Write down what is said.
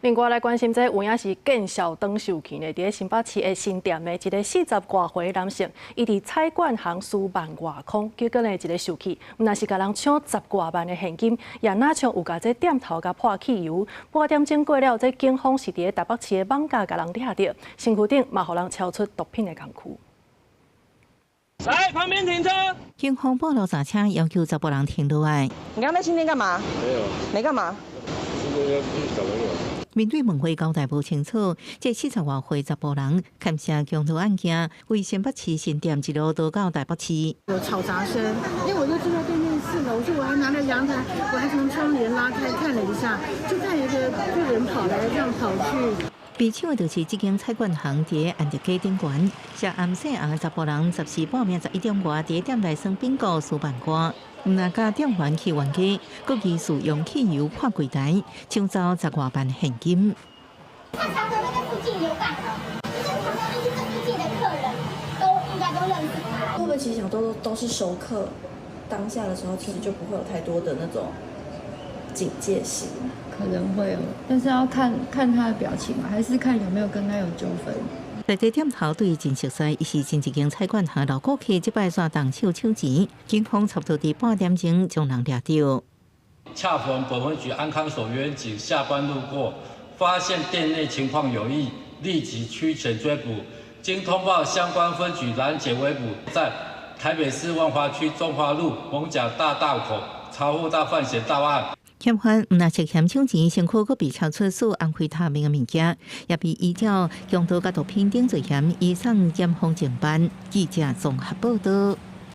另外來關心這有影是見笑轉受氣呢？佇咧新北市的新店的一个四十外歲男性，伊佇彩券行輸萬外箍，結果呢一个受氣，毋但是共人搶十外萬的現金，也若像有共這店頭共潑汽油。半點鐘過了，這警方是佇咧台北市的艋舺共人掠著，身軀頂嘛予人抄出毒品的工具。來，旁邊停車。警方半路剎車，要求查埔人停落來。你剛才在新店幹嘛？沒有。沒幹嘛？面對問話交代無清楚，這四十外歲查埔人牽涉強盜案件，為新北市新店一路逃到台北市。有吵雜聲，因為我就住在對面4樓，所以我還拿着陽台，我還從窗簾拉開看了一下，就看一個就人跑來這樣跑去。被搶的就是這間彩券行佇安德街頂懸，涉案姓洪的查埔人，十四半暝11點外佇店內耍賓果輸萬外，毋但共店員去冤家，閣疑似用汽油潑櫃台，搶走十外萬現金。他常常在附近遊蕩，就是常常就是這附近的客人都應該都認識他。會不會其實想都是熟客，當下的時候其實就不會有太多的那種警戒心？可能會哦，但是要看看他的表情嘛，還是看有沒有跟他有糾紛。在這店頭對真熟似，伊是前一間彩券行老顧客，這擺煞動手搶錢，警方差不多佇半點鐘將人掠著。恰逢本分局安康所員警下班路過，發現店內情況有異，立即驅前追捕。經通報相關分局攔截圍捕，在台北市萬華區中華路艋舺大道口查獲到犯嫌到案。嫌犯毋但涉嫌搶錢，身軀閣被查出使安非他命的物件，也被依照強盜佮毒品等罪嫌移送檢方偵辦。記者綜合報道。